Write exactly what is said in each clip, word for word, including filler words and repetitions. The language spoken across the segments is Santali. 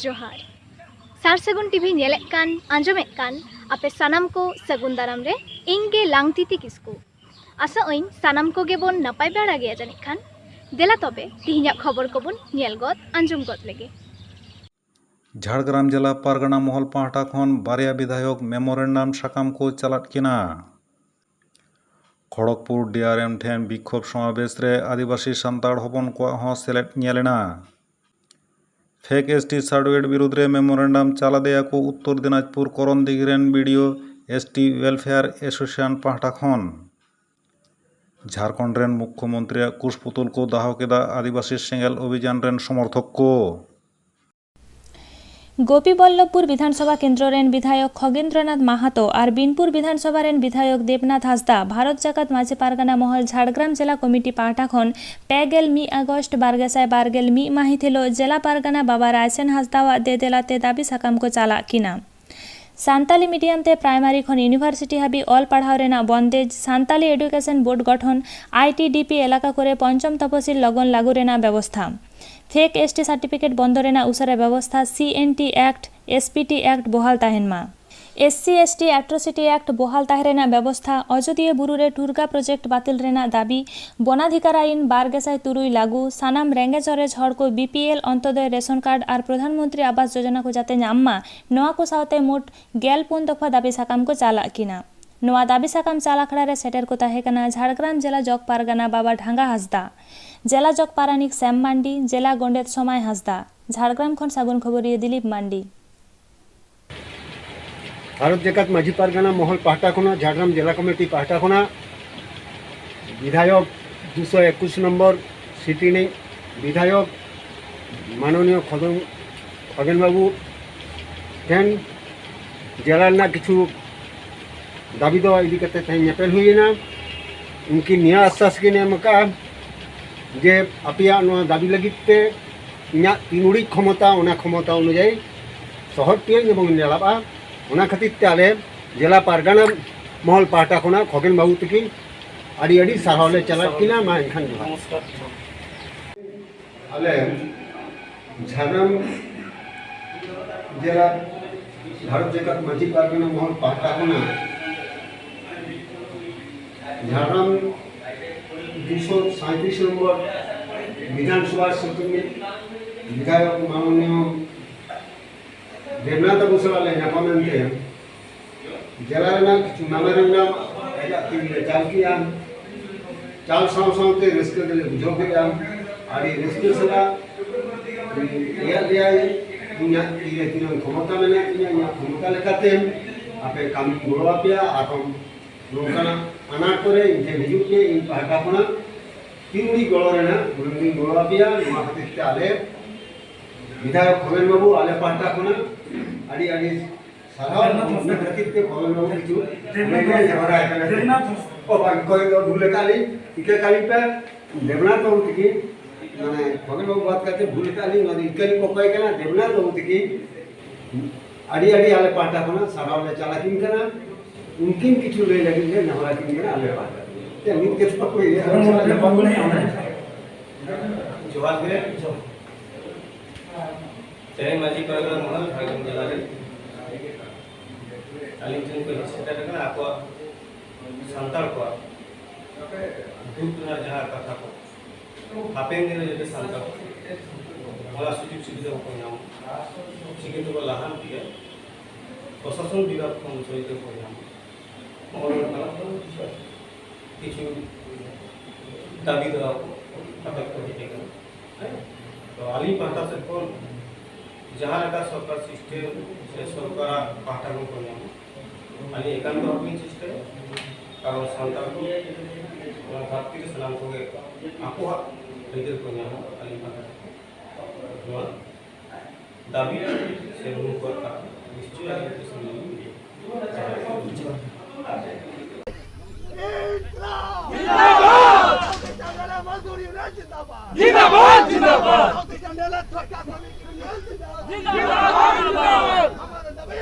ᱡᱚᱦᱟᱨ᱾ ᱥᱟᱨ ᱥᱟᱹᱜᱩᱱ ᱴᱤᱵᱷᱤ ᱧᱮᱞᱮᱫ ᱠᱟᱱ, ᱟᱸᱡᱚᱢᱮᱫ ᱠᱟᱱ ᱟᱯᱮ ᱥᱟᱱᱟᱢ ᱠᱚ ᱥᱟᱹᱜᱩᱱ ᱫᱟᱨᱟᱢ ᱨᱮ ᱤᱧ ᱜᱮ ᱞᱟᱝᱛᱤᱛᱤ ᱠᱤᱥᱠᱩ᱾ ᱟᱥᱟᱜ ᱟᱹᱧ ᱥᱟᱱᱟᱢ ᱠᱚᱜᱮ ᱵᱚᱱ ᱱᱟᱯᱟᱭ ᱵᱟᱲᱟ ᱜᱮᱭᱟ ᱡᱟᱹᱱᱤᱡ ᱠᱷᱟᱱ᱾ ᱫᱮᱞᱟ ᱛᱚᱵᱮ ᱛᱤᱦᱤᱧᱟᱜ ᱠᱷᱚᱵᱚᱨ ᱠᱚᱵᱚᱱ ᱧᱮᱞ ᱜᱚᱫ, ᱟᱸᱡᱚᱢ ᱜᱚᱫ ᱞᱮᱜᱮ᱾ ᱡᱷᱟᱲᱜᱨᱟᱢ ᱡᱮᱞᱟ ᱯᱟᱨᱜᱟᱱᱟ ᱢᱚᱦᱚᱞ ᱯᱟᱦᱴᱟ ᱠᱷᱚᱱ ᱵᱟᱨᱭᱟ ᱵᱤᱫᱷᱟᱭᱚᱠ ᱢᱮᱢᱳᱨᱮᱱᱰᱟᱢ ᱥᱟᱠᱟᱢ ᱠᱚ ᱪᱟᱞᱟᱫ ᱠᱤᱱᱟ᱾ ᱠᱷᱚᱲᱚᱜᱽᱯᱩᱨ ᱰᱤᱟᱨᱮᱢ ᱴᱷᱮᱱ ᱵᱤᱠᱠᱷᱳᱵ ᱥᱚᱢᱟᱵᱮᱥ ᱨᱮ ᱟᱹᱫᱤᱵᱟᱹᱥᱤ ᱥᱟᱱᱛᱟᱲ ᱦᱚᱯᱚᱱ ᱠᱚᱣᱟᱜ ᱦᱚᱸ ᱥᱮᱞᱮᱫ ᱧᱮᱞ ᱮᱱᱟ᱾ ᱯᱷᱮᱠ ᱮᱥᱴᱤ ᱥᱟᱨᱴᱤᱯᱷᱤᱠᱮᱴ ᱵᱤᱨᱩᱫᱽ ᱨᱮ ᱢᱮᱢᱳᱨᱮᱱᱰᱟᱢ ᱪᱟᱞᱟᱫᱮᱭᱟ ᱠᱚ ᱩᱛᱛᱚᱨ ᱫᱤᱱᱟᱡᱽᱯᱩᱨ ᱠᱚᱨᱚᱱᱫᱤᱜᱷᱤ ᱨᱮᱱ ᱵᱤᱰᱤᱳ ᱮᱥᱴᱤ ᱣᱮᱞᱯᱷᱮᱭᱟᱨ ᱮᱥᱳᱥᱤᱭᱮᱥᱚᱱ ᱯᱟᱦᱴᱟ ᱠᱷᱚᱱ᱾ ᱡᱷᱟᱲᱠᱷᱚᱸᱰ ᱨᱮᱱ ᱢᱩᱠᱠᱷᱚᱢᱚᱱᱛᱨᱤᱭᱟᱜ ᱠᱩᱥᱯᱩᱛᱩᱞ ᱠᱚ ᱫᱟᱦᱚ ᱠᱮᱫᱟ ᱟᱹᱫᱤᱵᱟᱹᱥᱤ ᱥᱮᱸᱜᱮᱞ ᱚᱵᱷᱤᱡᱟᱱ ᱨᱮᱱ ᱥᱚᱢᱚᱨᱛᱷᱚᱠ ᱠᱚ᱾ ᱜᱳᱯᱤᱵᱚᱞᱞᱚᱵᱷᱯᱩᱨ ᱵᱤᱫᱷᱟᱱᱥᱚᱵᱷᱟ ᱠᱮᱱᱫᱨᱚ ᱨᱮᱱ ᱵᱤᱫᱷᱟᱭᱚᱠ ᱠᱷᱚᱜᱮᱱᱫᱨᱚᱱᱟᱛᱷ ᱢᱟᱦᱟᱛᱚ ᱟᱨ ᱵᱤᱱᱯᱩᱨ ᱵᱤᱫᱷᱟᱱᱥᱚᱵᱷᱟ ᱨᱮᱱ ᱵᱤᱫᱷᱟᱭᱚᱠ ᱫᱮᱵᱽᱱᱟᱛᱷ ᱦᱟᱸᱥᱫᱟ ᱵᱷᱟᱨᱚᱛ ᱡᱟᱠᱟᱛ ᱢᱟᱹᱡᱷᱤ ᱯᱟᱨᱜᱟᱱᱟ ᱢᱚᱦᱚᱞ ᱡᱷᱟᱲᱜᱨᱟᱢ ᱡᱮᱞᱟ ᱠᱚᱢᱤᱴᱤ ᱯᱟᱦᱴᱟ ᱠᱷᱚᱱ ᱯᱮ ᱜᱮᱞ ᱢᱤᱫ ᱟᱜᱚᱥᱴ ᱵᱟᱨ ᱜᱮᱥᱟᱭ ᱵᱟᱨ ᱜᱮᱞ ᱢᱤᱫ ᱢᱟᱹᱦᱤᱛ ᱦᱤᱞᱳᱜ ᱡᱮᱞᱟ ᱯᱟᱨᱜᱟᱱᱟ ᱵᱟᱵᱟ ᱨᱟᱭᱥᱮᱱ ᱦᱟᱸᱥᱫᱟᱣᱟᱜ ᱫᱮᱫᱮᱞᱟᱛᱮ ᱫᱟᱹᱵᱤ ᱥᱟᱠᱟᱢ ᱠᱚ ᱪᱟᱞᱟᱜ ᱠᱤᱱᱟ᱾ ᱥᱟᱱᱛᱟᱞᱤ ᱢᱤᱰᱤᱭᱟᱢ ᱛᱮ ᱯᱨᱟᱭᱢᱟᱨᱤ ᱠᱷᱚᱱ ᱤᱭᱩᱱᱤᱵᱷᱟᱨᱥᱤᱴᱤ ᱦᱟᱹᱵᱤᱡ ᱚᱞ ᱯᱟᱲᱦᱟᱣ ᱨᱮᱱᱟᱜ ᱵᱚᱱᱫᱮᱡᱽ, ᱥᱟᱱᱛᱟᱞᱤ ᱮᱰᱩᱠᱮᱥᱚᱱ ᱵᱳᱨᱰ ᱜᱚᱴᱷᱚᱱ, ᱟᱭ ᱴᱤ ᱰᱤ ᱯᱤ ᱮᱞᱟᱠᱟ ᱠᱚᱨᱮ ᱯᱚᱧᱪᱚᱢ ᱛᱚᱯᱚᱥᱤᱞ ᱞᱚᱜᱚᱱ ᱞᱟᱹᱜᱩ ᱨᱮᱱᱟᱜ ᱵᱮᱵᱚᱥᱛᱷᱟ, ᱯᱷᱮᱠ ᱮᱥᱴᱤ ᱥᱟᱨᱴᱤᱯᱷᱤᱠᱮᱴ ᱵᱚᱱᱫᱚ ᱨᱮᱱᱟᱜ ᱩᱥᱟᱹᱨᱟ ᱵᱮᱵᱚᱥᱛᱷᱟ, C N T act, S P T act ᱵᱚᱦᱟᱞ ᱛᱟᱦᱮᱱ ᱢᱟ᱾ S C S T atrocity act ᱵᱚᱦᱟᱞ ᱛᱟᱦᱮᱸ ᱨᱮᱱᱟᱜ ᱵᱮᱵᱚᱥᱛᱷᱟ, ᱚᱡᱚᱫᱤᱭᱟᱹ ᱵᱩᱨᱩ ᱨᱮ ᱴᱩᱨᱜᱟ ᱯᱨᱚᱡᱮᱠᱴ ᱵᱟᱹᱛᱤᱞ ᱨᱮᱱᱟᱜ ᱫᱟᱹᱵᱤ, ᱵᱚᱱᱟᱫᱷᱤᱠᱟᱨ ᱟᱭᱤᱱ ᱵᱟᱨ ᱜᱮᱥᱟᱭ ᱛᱩᱨᱩᱭ ᱞᱟᱹᱜᱩ, ᱥᱟᱱᱟᱢ ᱨᱮᱸᱜᱮᱡ ᱚᱨᱮᱡ ᱦᱚᱲ ᱠᱚ B P L Antyodaya ration card ᱟᱨ ᱯᱨᱚᱫᱷᱟᱱ ᱢᱚᱱᱛᱨᱤ ᱟᱵᱟᱥ ᱡᱳᱡᱚᱱᱟ ᱠᱚ ᱡᱟᱛᱮ ᱧᱟᱢ ᱢᱟ, ᱱᱚᱣᱟ ᱠᱚ ᱥᱟᱶᱛᱮ ᱢᱳᱴ ᱜᱮᱞ ᱯᱩᱱ ᱫᱚᱯᱷᱟ ᱫᱟᱹᱵᱤ ᱥᱟᱠᱟᱢ ᱠᱚ ᱪᱟᱞᱟᱜ ᱠᱤᱱᱟ᱾ ᱱᱚᱣᱟ ᱫᱟᱹᱵᱤ ᱥᱟᱠᱟᱢ ᱪᱟᱞ ᱟᱠᱷᱲᱟ ᱨᱮ ᱥᱮᱴᱮᱨ ᱠᱚ ᱛᱟᱦᱮᱸ ᱠᱟᱱᱟ ᱡᱷᱟᱲᱜᱨᱟᱢ ᱡᱮᱞᱟ ᱡᱚᱜᱽ ᱯᱟᱨᱜᱟᱱᱟ ᱵᱟᱵᱟ ᱰᱷᱟᱸᱜᱟ ᱦᱟᱸᱥᱫᱟ, ᱡᱮᱞᱟ ᱡᱚᱜᱽ ᱯᱟᱨᱟᱱᱤᱠ ᱥᱮᱢ ᱢᱟᱱᱰᱤ, ᱡᱮᱞᱟ ᱜᱚᱰᱮᱛ ᱥᱚᱢᱟᱭ ᱦᱟᱸᱥᱫᱟ᱾ ᱡᱷᱟᱲᱜᱨᱟᱢ ᱠᱷᱚᱱ ᱥᱟᱹᱜᱩᱱ ᱠᱷᱚᱵᱚᱨᱤᱭᱟᱹ ᱫᱤᱞᱤᱯ ᱢᱟᱱᱰᱤ᱾ ᱵᱷᱟᱨᱚᱛ ᱡᱟᱠᱟᱛ ᱢᱟᱹᱡᱷᱤ ᱯᱟᱨᱜᱟᱱᱟ ᱢᱚᱦᱚᱞ ᱯᱟᱦᱴᱟ ᱠᱷᱚᱱᱟᱜ, ᱡᱷᱟᱲᱜᱨᱟᱢ ᱡᱮᱞᱟ ᱠᱚᱢᱤᱴᱤ ᱯᱟᱦᱴᱟ ᱠᱷᱚᱱᱟᱜ ᱵᱤᱫᱷᱟᱭᱚᱠ ᱫᱩᱥᱚ ᱮᱠᱩᱥ ᱱᱚᱢᱵᱚᱨ ᱥᱤᱴ ᱨᱤᱱᱤᱡ ᱵᱤᱫᱷᱟᱭᱚᱠ ᱢᱟᱱᱚᱱᱤᱭᱚ ᱠᱷᱚᱫᱚᱱ, ᱠᱷᱚᱜᱮᱱ ᱵᱟᱹᱵᱩ ᱴᱷᱮᱱ ᱡᱮᱞᱟ ᱨᱮᱱᱟᱜ ᱠᱤᱪᱷᱩ ᱫᱟᱹᱵᱤ ᱫᱚ ᱤᱫᱤ ᱠᱟᱛᱮ ᱛᱮᱦᱮᱧ ᱧᱮᱯᱮᱞ ᱦᱩᱭᱮᱱᱟ᱾ ᱩᱱᱠᱤᱱ ᱱᱤᱭᱟᱹ ᱟᱥᱥᱟᱥ ᱠᱤᱱ ᱮᱢ ᱟᱠᱟᱫᱼᱟ ᱡᱮ ᱟᱯᱮᱭᱟᱜ ᱱᱚᱣᱟ ᱫᱟᱹᱵᱤ ᱞᱟᱹᱜᱤᱫ ᱛᱮ ᱤᱧᱟᱹᱜ ᱛᱤᱱ ᱩᱰᱤᱡ ᱠᱷᱚᱢᱚᱛᱟ, ᱚᱱᱟ ᱠᱷᱚᱢᱚᱛᱟ ᱚᱱᱩᱡᱟᱭᱤ ᱥᱚᱦᱚᱫ ᱯᱮᱭᱟᱹᱧ ᱮᱵᱚᱝ ᱧᱮᱞᱟᱵᱼᱟ᱾ ᱚᱱᱟ ᱠᱷᱟᱹᱛᱤᱨ ᱛᱮ ᱟᱞᱮ ᱡᱮᱞᱟ ᱯᱟᱨᱜᱟᱱᱟ ᱢᱚᱦᱚᱞ ᱯᱟᱦᱴᱟ ᱠᱷᱚᱱᱟᱜ ᱠᱷᱚᱜᱮᱱ ᱵᱟᱹᱵᱩ ᱛᱟᱹᱠᱤᱱ ᱟᱹᱰᱤ ᱟᱹᱰᱤ ᱥᱟᱨᱦᱟᱣ ᱞᱮ ᱪᱟᱞᱟᱜ ᱠᱤᱱᱟ᱾ ᱢᱟ ᱮᱱᱠᱷᱟᱱ ᱡᱚᱦᱟᱨ᱾ ᱟᱞᱮ ᱡᱷᱟᱲᱜᱨᱟᱢ ᱡᱮᱞᱟ ᱵᱷᱟᱨᱚᱛ ᱡᱟᱠᱟᱛ ᱢᱟᱹᱡᱷᱤ ᱯᱟᱨᱜᱟᱱᱟ ᱢᱚᱦᱚᱞ ᱯᱟᱦᱴᱟ ᱠᱷᱚᱱᱟᱜ ᱡᱷᱟᱲᱜᱨᱟᱢ ᱫᱩᱥᱚ ᱥᱟᱸᱭᱛᱨᱤᱥ ᱱᱚᱢᱵᱚᱨ ᱵᱤᱫᱷᱟᱱ ᱥᱚᱵᱷᱟ ᱥᱤᱴᱤᱝ ᱨᱮ ᱵᱤᱫᱷᱟᱭᱚᱠ ᱢᱟᱱᱚᱱᱤᱭᱚ ᱫᱮᱵᱽᱱᱟᱛᱷ ᱵᱟᱹᱵᱩ ᱥᱟᱞᱟᱜ ᱞᱮ ᱧᱟᱯᱟᱢ ᱮᱱᱛᱮ ᱡᱮᱞᱟ ᱨᱮᱱᱟᱜ ᱠᱤᱪᱷᱩ ᱱᱟᱢᱮ ᱨᱮᱱᱟᱜ ᱟᱡᱟᱜ ᱛᱤ ᱨᱮ ᱪᱟᱞ ᱠᱮᱜᱼᱟ᱾ ᱪᱟᱞ ᱥᱟᱶ ᱥᱟᱶᱛᱮ ᱨᱟᱹᱥᱠᱟᱹ ᱜᱮᱞᱮ ᱵᱩᱡᱷᱟᱹᱣ ᱠᱮᱫᱼᱟ᱾ ᱟᱹᱰᱤ ᱨᱟᱹᱥᱠᱟᱹ ᱥᱟᱞᱟᱜ ᱞᱟᱹᱭᱟᱫ ᱞᱮᱭᱟᱭ, ᱤᱧᱟᱹᱜ ᱛᱤ ᱨᱮ ᱛᱤᱱᱟᱹᱜ ᱠᱷᱚᱢᱚᱛᱟ ᱢᱮᱱᱟᱜ ᱛᱤᱧᱟᱹ, ᱤᱧᱟᱹᱜ ᱠᱷᱚᱢᱚᱛᱟ ᱞᱮᱠᱟᱛᱮ ᱟᱯᱮ ᱠᱟᱹᱢᱤᱧ ᱜᱚᱲᱚ ᱟᱯᱮᱭᱟ᱾ ᱟᱨᱦᱚᱸ ᱱᱚᱝᱠᱟᱱᱟᱜ ᱟᱱᱟᱴ ᱠᱚᱨᱮ ᱤᱧ ᱴᱷᱮᱱ ᱦᱤᱡᱩᱜ ᱯᱮ, ᱤᱧ ᱯᱟᱦᱴᱟ ᱠᱷᱚᱱᱟᱜ ᱛᱤᱱ ᱩᱰᱤᱡ ᱜᱚᱲᱚ ᱨᱮᱱᱟᱜ ᱩᱱᱟᱹᱜ ᱜᱤᱧ ᱜᱚᱲᱚ ᱟᱯᱮᱭᱟ᱾ ᱱᱚᱣᱟ ᱠᱷᱟᱹᱛᱤᱨ ᱛᱮ ᱟᱞᱮ ᱵᱤᱫᱷᱟᱭᱚᱠ ᱠᱷᱚᱜᱮᱱ ᱵᱟᱹᱵᱩ ᱟᱞᱮ ᱯᱟᱦᱴᱟ ᱠᱷᱚᱱᱟᱜ ᱟᱹᱰᱤ ᱟᱹᱰᱤ ᱥᱟᱨᱦᱟᱣ᱾ ᱚᱱᱟ ᱠᱷᱟᱹᱛᱤᱨ ᱛᱮ ᱠᱷᱚᱜᱮᱱ ᱵᱟᱹᱵᱩ ᱠᱤᱪᱷᱩ ᱱᱮᱦᱚᱨᱟᱭ ᱠᱟᱱᱟ᱾ ᱚ, ᱵᱟᱝ, ᱠᱚᱭ ᱫᱚ ᱵᱷᱩᱞ ᱟᱠᱟᱫ ᱞᱤᱧ, ᱤᱠᱟᱹ ᱠᱟᱹᱞᱤᱧ ᱯᱮ᱾ ᱫᱮᱵᱽᱱᱟᱛᱷ ᱵᱟᱹᱵᱩ ᱛᱤᱠᱤᱱ, ᱢᱟᱱᱮ ᱠᱷᱚᱜᱮᱱ ᱵᱟᱹᱵᱩ ᱵᱟᱫ ᱠᱟᱛᱮ ᱵᱷᱩᱞ ᱟᱠᱟᱫ ᱞᱤᱧ, ᱚᱱᱟ ᱫᱚ ᱤᱠᱟᱹ ᱞᱤᱧ ᱠᱚᱠᱚᱭ ᱠᱟᱱᱟ᱾ ᱫᱮᱵᱽᱱᱟᱛᱷ ᱵᱟᱹᱵᱩ ᱛᱤᱠᱤᱱ ᱟᱹᱰᱤ ᱟᱹᱰᱤ ᱟᱞᱮ ᱯᱟᱦᱴᱟ ᱠᱷᱚᱱᱟᱜ ᱥᱟᱨᱦᱟᱣ ᱞᱮ ᱪᱟᱞ ᱟᱹᱠᱤᱱ ᱠᱟᱱᱟ᱾ ᱩᱱᱠᱤᱱ ᱠᱤᱪᱷᱩ ᱞᱟᱹᱭ ᱞᱟᱹᱜᱤᱫ ᱞᱮ ᱱᱮᱦᱚᱨ ᱟᱹᱠᱤᱱ ᱠᱟᱱᱟ ᱟᱞᱮ ᱯᱟᱦᱴᱟ ᱠᱷᱚᱱᱟᱜ᱾ ᱢᱤᱫ ᱠᱟᱛᱷᱟ ᱠᱚ ᱞᱟᱹᱭᱟ, ᱡᱚᱦᱟᱨ ᱜᱮ᱾ ᱛᱮᱦᱮᱧ ᱢᱟᱹᱡᱷᱤ ᱯᱟᱨᱜᱟᱱᱟ ᱢᱚᱦᱚᱞ ᱡᱷᱟᱲᱜᱨᱟᱢ ᱡᱮᱞᱟ ᱨᱮ ᱟᱹᱞᱤᱧ ᱴᱷᱮᱱ ᱠᱚ ᱦᱮᱡ ᱥᱮᱴᱮᱨ ᱟᱠᱟᱱᱟ ᱟᱠᱚᱣᱟᱜ ᱥᱟᱱᱛᱟᱲ ᱠᱚᱣᱟᱜ ᱫᱩᱠ ᱨᱮᱱᱟᱜ ᱡᱟᱦᱟᱸ ᱠᱟᱛᱷᱟ ᱠᱚ, ᱦᱟᱯᱮᱱ ᱫᱤᱱ ᱨᱮ ᱡᱟᱛᱮ ᱥᱟᱱᱛᱟᱲ ᱚᱱᱟ ᱥᱩᱡᱳᱜᱽ ᱥᱩᱵᱤᱫᱷᱟ ᱵᱟᱠᱚ ᱧᱟᱢ, ᱪᱤᱠᱟᱹ ᱛᱮᱠᱚ ᱞᱟᱦᱟᱱᱛᱤᱜᱼᱟ, ᱯᱨᱚᱥᱟᱥᱚᱱ ᱵᱤᱵᱷᱟᱜᱽ ᱠᱷᱚᱱ ᱥᱩᱡᱳᱜᱽ ᱠᱚ ᱧᱟᱢ, ᱱᱚᱜᱼᱚ ᱱᱚᱝᱠᱟᱱᱟᱜ ᱠᱚ ᱠᱤᱪᱷᱩ ᱫᱟᱹᱵᱤ ᱫᱚ ᱦᱟᱛᱟᱣ ᱠᱚ ᱦᱮᱡ ᱟᱠᱟᱱᱟ᱾ ᱦᱮᱸ? ᱛᱚ ᱟᱹᱞᱤᱧ ᱯᱟᱦᱴᱟ ᱥᱮᱫ ᱠᱷᱚᱱ ᱡᱟᱦᱟᱸ ᱞᱮᱠᱟ ᱥᱚᱨᱠᱟᱨ ᱥᱤᱥᱴᱮᱢ ᱥᱮ ᱥᱚᱨᱠᱟᱨᱟᱜ ᱯᱟᱦᱴᱟ ᱠᱷᱚᱱ ᱠᱚ ᱧᱟᱢᱟ, ᱟᱹᱞᱤᱧ ᱮᱠᱟᱱᱛᱚ ᱵᱷᱟᱵᱮ ᱞᱤᱧ ᱪᱮᱥᱴᱟᱭᱟ, ᱠᱟᱨᱚᱱ ᱥᱟᱱᱛᱟᱲ ᱠᱚ ᱱᱚᱣᱟ ᱫᱷᱟᱹᱨᱛᱤ ᱨᱮ ᱥᱟᱱᱟᱢ ᱠᱚᱜᱮ ᱟᱠᱚᱣᱟᱜ ᱟᱹᱭᱫᱟᱹᱨ ᱠᱚ ᱧᱟᱢᱟ᱾ ᱟᱹᱞᱤᱧ ᱯᱟᱦᱴᱟ ᱥᱮᱫ ᱠᱷᱚᱱ ᱱᱚᱣᱟ ᱫᱟᱹᱵᱤ ᱥᱮ ᱱᱩᱠᱩᱣᱟᱜ ᱠᱟᱛᱷᱟ ᱱᱤᱥᱪᱚᱭ ᱟᱹᱞᱤᱧ ᱠᱚ ᱥᱟᱢᱟᱝ ᱨᱮ ᱡᱤᱸᱫᱟᱵᱟᱫ! ᱢᱚᱡᱫᱩᱨ ᱤᱭᱩᱱᱤᱭᱚᱱ ᱡᱤᱸᱫᱟᱵᱟᱫ! ᱡᱤᱸᱫᱟᱵᱟদ, জিন্দাবাদ। জিন্দাবাদ।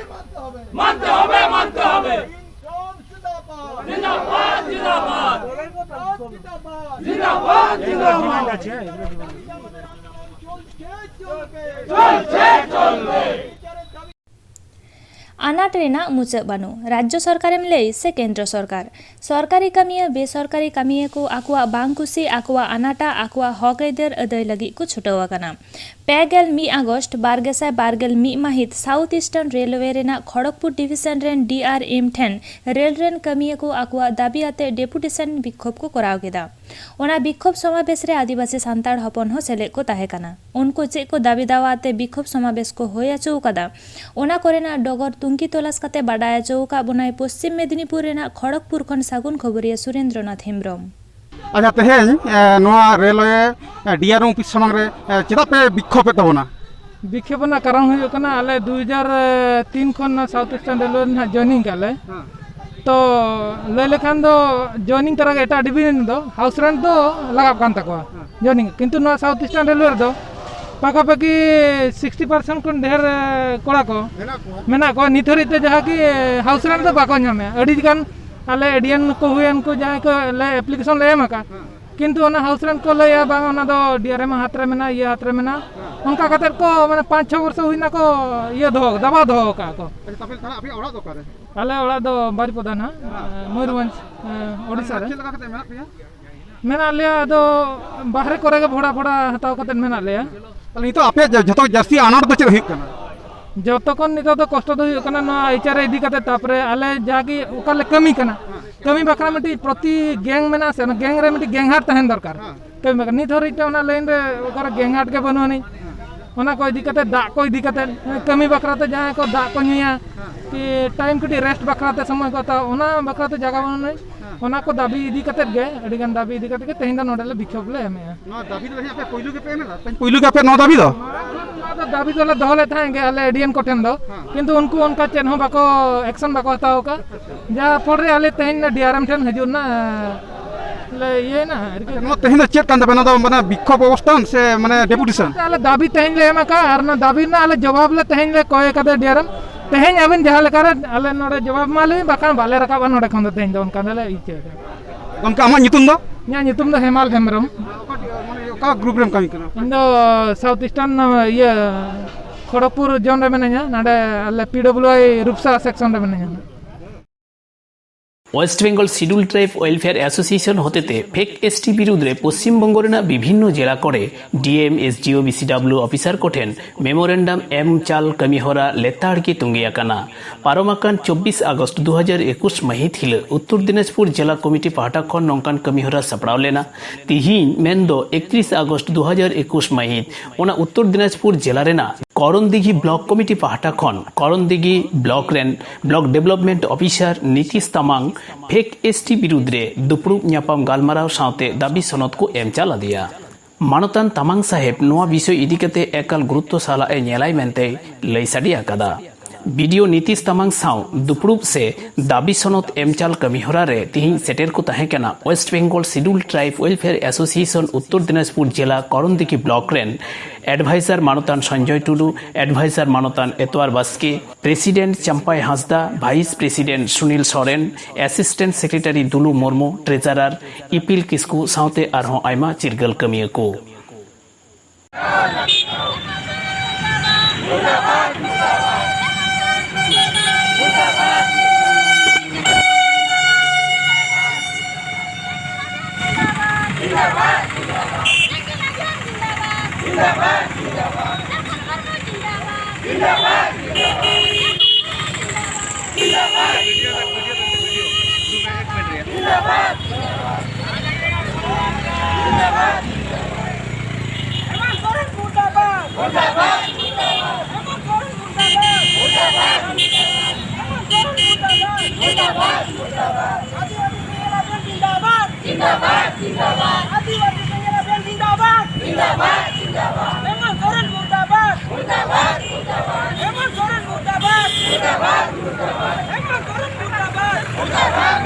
মানতে হবে, মানতে হবে। জিন্দাবাদ, জিন্দাবাদ। জিন্দাবাদ, জিন্দাবাদ। চলছে, চলবে। চলবে, চলবে। ᱟᱱᱟᱴ ᱨᱮᱱᱟᱜ ᱢᱩᱪᱟᱹᱫ ᱵᱟᱹᱱᱩᱜ᱾ ᱨᱟᱡᱽᱡᱚ ᱥᱚᱨᱠᱟᱨᱮᱢ ᱞᱟᱹᱭ ᱥᱮ ᱠᱮᱱᱫᱨᱚ ᱥᱚᱨᱠᱟᱨ, ᱥᱚᱨᱠᱟᱨᱤ ᱠᱟᱹᱢᱤᱭᱟᱹ ᱵᱮᱥᱚᱨᱠᱟᱨᱤ ᱠᱟᱹᱢᱤᱭᱟᱹ ᱠᱚ ᱟᱠᱚᱣᱟᱜ ᱵᱟᱝ ᱠᱩᱥᱤ, ᱟᱠᱚᱣᱟᱜ ᱟᱱᱟᱴᱟ, ᱟᱠᱚᱣᱟᱜ ᱦᱚᱠ ᱟᱹᱭᱫᱟᱹᱨ ᱟᱹᱫᱟᱹᱭ ᱞᱟᱹᱜᱤᱫ ᱠᱚ ᱪᱷᱩᱴᱟᱹᱣ ᱟᱠᱟᱱᱟ᱾ ᱯᱮ ᱜᱮᱞ ᱢᱤᱫ ᱟᱜᱚᱥᱴ ᱵᱟᱨ ᱜᱮᱥᱟᱭ ᱵᱟᱨ ᱜᱮᱞ ᱢᱤᱫ ᱢᱟᱹᱦᱤᱛ South Eastern Railway ᱨᱮᱱᱟᱜ ᱠᱷᱚᱲᱚᱜᱽᱯᱩᱨ division ᱨᱮᱱ D R M ᱴᱷᱮᱱ ᱨᱮᱞ ᱨᱮᱱ ᱠᱟᱹᱢᱤᱭᱟᱹ ᱠᱚ ᱟᱠᱚᱣᱟᱜ ᱫᱟᱹᱵᱤ ᱟᱛᱮ deputation ᱵᱤᱠᱠᱷᱳᱵ ᱠᱚ ᱠᱚᱨᱟᱣ ᱠᱮᱫᱟ᱾ ᱚᱱᱟ ᱵᱤᱠᱠᱷᱳᱵ ᱥᱚᱢᱟᱵᱮᱥ ᱨᱮ ᱟᱹᱫᱤᱵᱟᱹᱥᱤ ᱥᱟᱱᱛᱟᱲ ᱦᱚᱯᱚᱱ ᱦᱚᱸ ᱥᱮᱞᱮᱫ ᱠᱚ ᱛᱟᱦᱮᱸ ᱠᱟᱱᱟ᱾ ᱩᱱᱠᱩ ᱪᱮᱫ ᱠᱚ ᱫᱟᱹᱵᱤ ᱫᱟᱣᱟ ᱟᱛᱮ ᱵᱤᱠᱠᱷᱳᱵ ᱥᱚᱢᱟᱵᱮᱥ ᱠᱚ ᱦᱩᱭ ᱦᱚᱪᱚ ᱟᱠᱟᱫᱟ, ᱚᱱᱟ ᱠᱚᱨᱮᱱᱟᱜ ᱰᱚᱜᱚᱨ ᱛᱩᱝᱠᱤ ᱛᱚᱞᱟᱥ ᱠᱟᱛᱮ ᱵᱟᱰᱟᱭ ᱦᱚᱪᱚ ᱟᱠᱟᱫ ᱵᱚᱱᱟᱭ ᱯᱚᱥᱪᱤᱢ ᱢᱮᱫᱤᱱᱤᱯᱩᱨ ᱨᱮᱱᱟᱜ ᱠᱷᱚᱲᱚᱜᱽᱯᱩᱨ ᱠᱷᱚᱱ ᱥᱟᱹᱜᱩᱱ ᱠᱷᱚᱵᱚᱨᱤᱭᱟᱹ ᱥᱩᱨᱮᱱᱫᱨᱚᱱᱟᱛᱷ ᱦᱮᱢᱵᱨᱚᱢ᱾ ᱟᱪᱪᱷᱟ, ᱛᱮᱦᱮᱧ, ᱮ, ᱱᱚᱣᱟ ᱨᱮᱞᱣᱮ, ᱮ, D R M ᱚᱯᱷᱤᱥ ᱥᱟᱢᱟᱝ ᱨᱮ, ᱮ, ᱪᱮᱫᱟᱜ ᱯᱮ ᱵᱤᱠᱠᱷᱳᱵᱮᱫ ᱛᱟᱵᱚᱱᱟ? ᱵᱤᱠᱠᱷᱳᱵ ᱨᱮᱱᱟᱜ ᱠᱟᱨᱚᱱ ᱦᱩᱭᱩᱜ ᱠᱟᱱᱟ, ᱟᱞᱮ ᱫᱩ ᱦᱟᱡᱟᱨ ᱛᱤᱱ ᱠᱷᱚᱱ ᱱᱚᱣᱟ South Eastern Railway ᱨᱮ ᱱᱟᱦᱟᱜ joining ᱠᱟᱜ ᱞᱮ᱾ ᱦᱮᱸ᱾ ᱛᱚ, ᱞᱟᱹᱭ ᱞᱮᱠᱷᱟᱱ ᱫᱚ joining ᱛᱚᱨᱟ ᱜᱮ ᱮᱴᱟᱜ division ᱫᱚ house rent ᱫᱚ ᱞᱟᱜᱟᱜ ᱠᱟᱱ ᱛᱟᱠᱚᱣᱟ᱾ ᱦᱮᱸ᱾ Joining, ᱠᱤᱱᱛᱩ ᱱᱚᱣᱟ South Eastern Railway ᱨᱮᱫᱚ ᱯᱟᱠᱟᱯᱟᱠᱤ sixty percent ᱠᱷᱚᱱ ᱰᱷᱮᱨ, ᱮ, ᱠᱚᱲᱟ ᱠᱚ ᱢᱮᱱᱟᱜ ᱠᱚᱣᱟ᱾ ᱢᱮᱱᱟᱜ ᱠᱚᱣᱟ᱾ ᱱᱤᱛ ᱦᱟᱹᱨᱤᱡ ᱛᱮ ᱡᱟᱦᱟᱸ ᱠᱤ house rent ᱫᱚ ᱵᱟᱠᱚ ᱧᱟᱢᱮᱫᱼᱟ᱾ ᱟᱹᱰᱤ ᱜᱟᱱ ᱟᱞᱮ ᱮᱰᱤᱭᱟᱱ ᱠᱚ ᱦᱩᱭᱮᱱ ᱠᱚ, ᱡᱟᱦᱟᱸᱭ ᱠᱚ ᱞᱮ application ᱞᱮ ᱮᱢ ᱟᱠᱟᱫ, ᱦᱮᱸ᱾ ᱠᱤᱱᱛᱩ ᱚᱱᱟ house rent ᱠᱚ ᱞᱟᱹᱭᱟ, "ᱵᱟᱝ, ᱚᱱᱟ ᱫᱚ D R M ᱦᱟᱛ ᱨᱮ ᱢᱮᱱᱟᱜᱼᱟ, ᱤᱭᱟᱹ ᱦᱟᱛ ᱨᱮ ᱢᱮᱱᱟᱜᱼᱟ᱾" ᱦᱮᱸ᱾ ᱚᱱᱠᱟ ᱠᱟᱛᱮᱫ ᱠᱚ, ᱢᱟᱱᱮ, ᱯᱟᱸᱪ ᱪᱷᱚ ᱵᱚᱨᱥᱚ ᱦᱩᱭᱱᱟ ᱠᱚ ᱤᱭᱟᱹ ᱫᱚᱦᱚ, ᱫᱟᱵᱟᱣ ᱫᱚᱦᱚ ᱟᱠᱟᱫ ᱠᱚ᱾ ᱟᱪᱪᱷᱟ, ᱛᱟᱦᱚᱞᱮ, ᱛᱟᱦᱚᱞᱮ ᱟᱯᱮᱭᱟᱜ ᱚᱲᱟᱜ ᱫᱚ ᱚᱠᱟᱨᱮ? ᱟᱞᱮ ᱚᱲᱟᱜ ᱫᱚ ᱵᱟᱨᱤᱯᱚᱫᱟ ᱱᱟᱦᱟᱜ, ᱦᱮᱸ᱾ ᱮ, ᱢᱚᱭᱩᱨᱵᱷᱚᱸᱡᱽ, ᱮ, ᱳᱰᱤᱥᱟ ᱨᱮ᱾ ᱪᱮᱫ ᱞᱮᱠᱟ ᱠᱟᱛᱮ ᱢᱮᱱᱟᱜ ᱯᱮᱭᱟ? ᱢᱮᱱᱟᱜ ᱞᱮᱭᱟ, ᱟᱫᱚ ᱵᱟᱦᱨᱮ ᱠᱚᱨᱮ ᱜᱮ ᱵᱷᱚᱲᱟ ᱯᱷᱚᱲᱟ ᱦᱟᱛᱟᱣ ᱠᱟᱛᱮᱫ ᱢᱮᱱᱟᱜ ᱞᱮᱭᱟ᱾ ᱛᱟᱦᱚᱞᱮ ᱱᱤᱛᱚᱜ ᱟᱯᱮᱭᱟᱜ ᱡᱚ-, ᱡᱷᱚᱛᱚ ᱡᱟᱹᱥᱛᱤ ᱟᱱᱟᱴ ᱫᱚ ᱪᱮᱫ ᱦᱩᱭᱩᱜ ᱠᱟᱱᱟ? ᱡᱚᱛᱚ ᱠᱷᱚᱱ ᱱᱤᱛᱚᱜ ᱫᱚ ᱠᱚᱥᱴᱚ ᱫᱚ ᱦᱩᱭᱩᱜ ᱠᱟᱱᱟ ᱱᱚᱣᱟ ᱟᱹᱭᱪᱟᱹᱨᱤ ᱤᱫᱤ ᱠᱟᱛᱮ, ᱛᱟᱯᱚᱨᱮ ᱟᱞᱮ ᱡᱟᱜᱮ ᱚᱠᱟ ᱞᱮ ᱠᱟᱹᱢᱤ ᱠᱟᱱᱟ, ᱦᱮᱸ᱾ ᱠᱟᱹᱢᱤ ᱵᱟᱠᱷᱨᱟ ᱢᱤᱫᱴᱤᱡ ᱯᱨᱚᱛᱤ gang ᱢᱮᱱᱟᱜᱼᱟ ᱥᱮ, ᱚᱱᱟ gang ᱨᱮ ᱢᱤᱫᱴᱤᱡ gang head ᱛᱟᱦᱮᱱ ᱫᱚᱨᱠᱟᱨ᱾ ᱦᱮᱸ᱾ ᱠᱟᱹᱢᱤ ᱵᱟᱠᱷᱨᱟ ᱱᱤᱛ ᱦᱟᱹᱨᱤᱡ ᱛᱮ ᱚᱱᱟ line ᱨᱮ ᱚᱠᱟᱨᱮ gang head ᱜᱮ ᱵᱟᱹᱱᱩᱜ ᱟᱹᱱᱤᱡ᱾ ᱦᱮᱸ᱾ ᱚᱱᱟ ᱠᱚ ᱤᱫᱤ ᱠᱟᱛᱮ, ᱫᱟᱜ ᱠᱚ ᱤᱫᱤ ᱠᱟᱛᱮ, ᱠᱟᱹᱢᱤ ᱵᱟᱠᱷᱨᱟ ᱛᱮ ᱡᱟᱦᱟᱸᱭ ᱠᱚ ᱫᱟᱜ ᱠᱚ ᱧᱩᱭᱟ, ᱦᱮᱸ᱾ ᱠᱤ time ᱠᱟᱹᱴᱤᱡ rest ᱵᱟᱠᱷᱨᱟ ᱛᱮ ᱥᱚᱢᱚᱭ ᱠᱚ ᱦᱟᱛᱟᱣᱟ, ᱚᱱᱟ ᱵᱟᱠᱷᱨᱟ ᱛᱮ ᱡᱟᱭᱜᱟ ᱵᱟᱹᱱᱩᱜ ᱟᱹᱱᱤᱡ᱾ ᱦᱮᱸ᱾ ᱚᱱᱟ ᱠᱚ ᱫᱟᱹᱵᱤ ᱤᱫᱤ ᱠᱟᱛᱮ ᱜᱮ, ᱟᱹᱰᱤ ᱜᱟᱱ ᱫᱟᱹᱵᱤ ᱤᱫᱤ ᱠᱟᱛᱮ ᱜᱮ ᱛᱮᱦᱮᱧ ᱫᱚ ᱱᱚᱰᱮ ᱞᱮ ᱵᱤᱠᱠᱷᱳᱵ ᱞᱮ ᱮᱢᱮᱜᱼᱟ᱾ ᱱᱚᱣᱟ ᱫᱟᱹᱵᱤ ᱫᱚ ᱛᱮᱦᱮᱧ ᱟᱯᱮ ᱯᱩᱭᱞᱩ ᱜᱮᱯᱮ ᱮᱢ ᱮᱫᱟ? ᱛᱮᱦᱮᱧ ᱯᱩᱭᱞᱩ ᱜᱮ ᱟᱯᱮ ᱱᱚᱣᱟ ᱫᱟᱹᱵᱤ ᱫᱚ? ᱱᱚᱣᱟ ᱫᱚ ᱫᱟᱹᱵᱤ ᱫᱚᱞᱮ ᱫᱚᱦᱚ ᱞᱮᱫ ᱛᱟᱦᱮᱸᱫ ᱜᱮ ᱟᱞᱮ ᱮᱰᱤᱭᱮᱱ ᱠᱚᱴᱷᱮᱱ ᱫᱚ, ᱦᱮᱸ᱾ ᱠᱤᱱᱛᱩ ᱩᱱᱠᱩ ᱚᱱᱠᱟ ᱪᱮᱫ ᱦᱚᱸ ᱵᱟᱠᱚ, action ᱵᱟᱠᱚ ᱦᱟᱛᱟᱣ ᱟᱠᱟᱫ᱾ ᱡᱟᱦᱟᱸ ᱯᱚᱨᱮ ᱟᱞᱮ ᱛᱮᱦᱮᱧ ᱰᱤ ᱟᱨ ᱮᱢ ᱴᱷᱮᱱ ᱦᱤᱡᱩᱜ ᱨᱮᱱᱟᱜ ᱞᱮ ᱤᱭᱟᱹᱭᱮᱱᱟ ᱟᱨᱠᱤ᱾ ᱟᱪᱪᱷᱟ, ᱱᱚᱣᱟ ᱛᱮᱦᱮᱧ ᱫᱚ ᱪᱮᱫ ᱠᱟᱱ ᱛᱟᱯᱮᱭᱟ? ᱱᱚᱣᱟ ᱫᱚ ᱢᱟᱱᱮ ᱵᱤᱠᱠᱷᱳᱵ ᱚᱵᱚᱥᱛᱷᱟᱱ ᱥᱮ ᱢᱟᱱᱮ deputation? ᱟᱞᱮ ᱫᱟᱹᱵᱤ ᱛᱮᱦᱮᱧ ᱞᱮ ᱮᱢ ᱟᱠᱟᱫᱼᱟ ᱟᱨ ᱚᱱᱟ ᱫᱟᱹᱵᱤ ᱨᱮᱱᱟᱜ ᱟᱞᱮ ᱡᱚᱵᱟᱵ ᱞᱮ ᱛᱮᱦᱮᱧ ᱞᱮ ᱠᱚᱭ ᱟᱠᱟᱫᱟ ᱰᱤ ᱟᱨ ᱮᱢ᱾ ᱛᱮᱦᱮᱧ ᱟᱹᱵᱤᱱ ᱡᱟᱦᱟᱸ ᱞᱮᱠᱟᱨᱮ ᱟᱞᱮ ᱱᱚᱰᱮ ᱡᱚᱵᱟᱵ ᱮᱢᱟ ᱞᱮ ᱵᱤᱱ, ᱵᱟᱠᱷᱟᱱ ᱵᱟᱞᱮ ᱨᱟᱠᱟᱵᱼᱟ ᱱᱚᱰᱮ ᱠᱷᱚᱱ ᱫᱚ ᱛᱮᱦᱮᱧ ᱫᱚ, ᱚᱱᱠᱟ ᱞᱮ ᱤᱪᱪᱷᱟᱹ ᱮᱫᱟ᱾ ᱜᱚᱢᱠᱮ, ᱟᱢᱟᱜ ᱧᱩᱛᱩᱢ ᱫᱚ? ᱤᱧᱟᱹᱜ ᱧᱩᱛᱩᱢ ᱫᱚ ᱦᱮᱢᱟᱞ ᱦᱮᱢᱵᱨᱚᱢ᱾ ᱚᱠᱟ, ᱢᱟᱱᱮ, ᱚᱠᱟ group ᱨᱮᱢ ᱠᱟᱹᱢᱤ ᱠᱟᱱᱟ? ᱤᱧ ᱫᱚ South Eastern, ᱤᱭᱟᱹ, ᱠᱷᱚᱲᱚᱜᱽᱯᱩᱨ ᱡᱳᱱ ᱨᱮ ᱢᱤᱱᱟᱹᱧᱟ, ᱱᱚᱰᱮ ᱟᱞᱮ ᱯᱤᱰᱚᱵᱞᱤᱭᱩᱟᱭ ᱨᱩᱯᱥᱟ ᱥᱮᱠᱥᱚᱱ ᱨᱮ ᱢᱤᱱᱟᱹᱧᱟ᱾ West Bengal scheduled tribe welfare association ᱦᱚᱛᱮᱛᱮ ᱯᱷᱮᱠ ᱮᱥᱴᱤ ᱵᱤᱨᱩᱫᱽ ᱨᱮ ᱯᱚᱥᱪᱤᱢ ᱵᱚᱝᱜᱚ ᱨᱮᱱᱟᱜ ᱵᱤᱵᱷᱤᱱᱱᱚ ᱡᱮᱞᱟ ᱠᱚᱨᱮ ᱰᱤᱮᱢ, ᱮᱥᱰᱤᱳ, ᱵᱤᱥᱤᱰᱟᱵᱞᱤᱭᱩ ᱚᱯᱷᱤᱥᱟᱨ ᱠᱚᱴᱷᱮᱱ ᱢᱮᱢᱳᱨᱮᱱᱰᱟᱢ ᱮᱢ ᱪᱟᱞ ᱠᱟᱹᱢᱤᱦᱚᱨᱟ ᱞᱮᱛᱟᱲ ᱜᱮ ᱛᱚᱸᱜᱮ ᱟᱠᱟᱱᱟ᱾ ᱯᱟᱨᱚᱢ ᱟᱠᱟᱱ ᱪᱚᱵᱵᱤᱥ ᱟᱜᱚᱥᱴ ᱫᱩ ᱦᱟᱡᱟᱨ ᱮᱠᱩᱥ ᱢᱟᱹᱦᱤᱛ ᱦᱤᱞᱚᱜ ᱩᱛᱛᱚᱨ ᱫᱤᱱᱟᱡᱽᱯᱩᱨ ᱡᱮᱞᱟ ᱠᱚᱢᱤᱴᱤ ᱯᱟᱦᱴᱟ ᱠᱷᱚᱱ ᱱᱚᱝᱠᱟᱱ ᱠᱟᱹᱢᱤᱦᱚᱨᱟ ᱥᱟᱯᱲᱟᱣ ᱞᱮᱱᱟ᱾ ᱛᱤᱦᱤᱧ ᱢᱮᱱᱫᱚ ᱮᱠᱛᱨᱤᱥ ᱟᱜᱚᱥᱴ ᱫᱩ ᱦᱟᱡᱟᱨ ᱮᱠᱩᱥ ᱢᱟᱹᱦᱤᱛ ᱚᱱᱟ ᱩᱛᱛᱚᱨ ᱫᱤᱱᱟᱡᱽᱯᱩᱨ ᱡᱮᱞᱟ ᱨᱮᱱᱟᱜ ᱠᱚᱨᱚᱱᱫᱤᱜᱷᱤ ᱵᱞᱚᱠ ᱠᱚᱢᱤᱴᱤ ᱯᱟᱦᱴᱟ ᱠᱷᱚᱱ ᱠᱚᱨᱚᱱᱫᱤᱜᱷᱤ ᱵᱞᱚᱠ ᱨᱮᱱ block development officer Nitish Tamang fake S ᱵᱤᱨᱩᱫᱽ ᱨᱮ ᱫᱩᱯᱲᱩᱵ ᱧᱟᱯᱟᱢ ᱜᱟᱞᱢᱟᱨᱟᱣ ᱥᱟᱶᱛᱮ ᱫᱟᱹᱵᱤ ᱥᱚᱱᱚᱫ ᱠᱚ ᱮᱢ ᱪᱟᱞ ᱟᱫᱮᱭᱟ᱾ ᱢᱟᱱᱚᱛᱟᱱ ᱛᱟᱢᱟᱝ ᱥᱟᱦᱮᱵᱽ ᱱᱚᱣᱟ ᱵᱤᱥᱚᱭ ᱤᱫᱤ ᱠᱟᱛᱮ ᱮᱠᱟᱞ ᱜᱩᱨᱩᱛᱛᱚ ᱥᱟᱞᱟᱜ ᱮ ᱧᱮᱞᱟᱭ ᱢᱮᱱᱛᱮᱭ ᱞᱟᱹᱭ ᱥᱟᱰᱮ ᱟᱠᱟᱫᱟ᱾ ᱵᱤᱰᱤᱳ ᱱᱤᱛᱤᱥ ᱛᱟᱢᱟᱝ ᱥᱟᱶ ᱫᱩᱯᱲᱩᱵ ᱥᱮ ᱫᱟᱹᱵᱤ ᱥᱚᱱᱚᱫ ᱮᱢᱪᱟᱞ ᱠᱟᱹᱢᱤᱦᱚᱨᱟ ᱨᱮ ᱛᱤᱦᱤᱧ ᱥᱮᱴᱮᱨ ᱠᱚ ᱛᱟᱦᱮᱸ ᱠᱟᱱᱟ West Bengal scheduled tribe welfare association Uttar Dinajpur ᱡᱮᱞᱟ ᱠᱚᱨᱚᱱᱫᱤᱜᱷᱤ ᱵᱞᱚᱠ ᱨᱮᱱ ᱮᱰᱵᱷᱟᱭᱡᱟᱨ ᱢᱟᱱᱚᱛᱟᱱ ᱥᱚᱧᱡᱚᱭ ᱴᱩᱰᱩ, ᱮᱰᱵᱷᱟᱭᱡᱟᱨ ᱢᱟᱱᱚᱛᱟᱱ Etwar Baske, president Champai Hansda, vice president Sunil Soren, assistant secretary Dulu Murmu, treasurer Ipil Kisku ᱥᱟᱶᱛᱮ ᱟᱨᱦᱚᱸ ᱟᱭᱢᱟ ᱪᱤᱨᱜᱟᱹᱞ ᱠᱟᱹᱢᱤᱭᱟᱹ ᱠᱚ᱾ जिंदाबाद, जिंदाबाद। आदिवासी संगठन जिंदाबाद। जिंदाबाद, जिंदाबाद। हेमंत सोरेन मुर्दाबाद। मुर्दाबाद, मुर्दाबाद। हेमंत सोरेन मुर्दाबाद। मुर्दाबाद, मुर्दाबाद। हेमंत सोरेन मुर्दाबाद। मुर्दाबाद।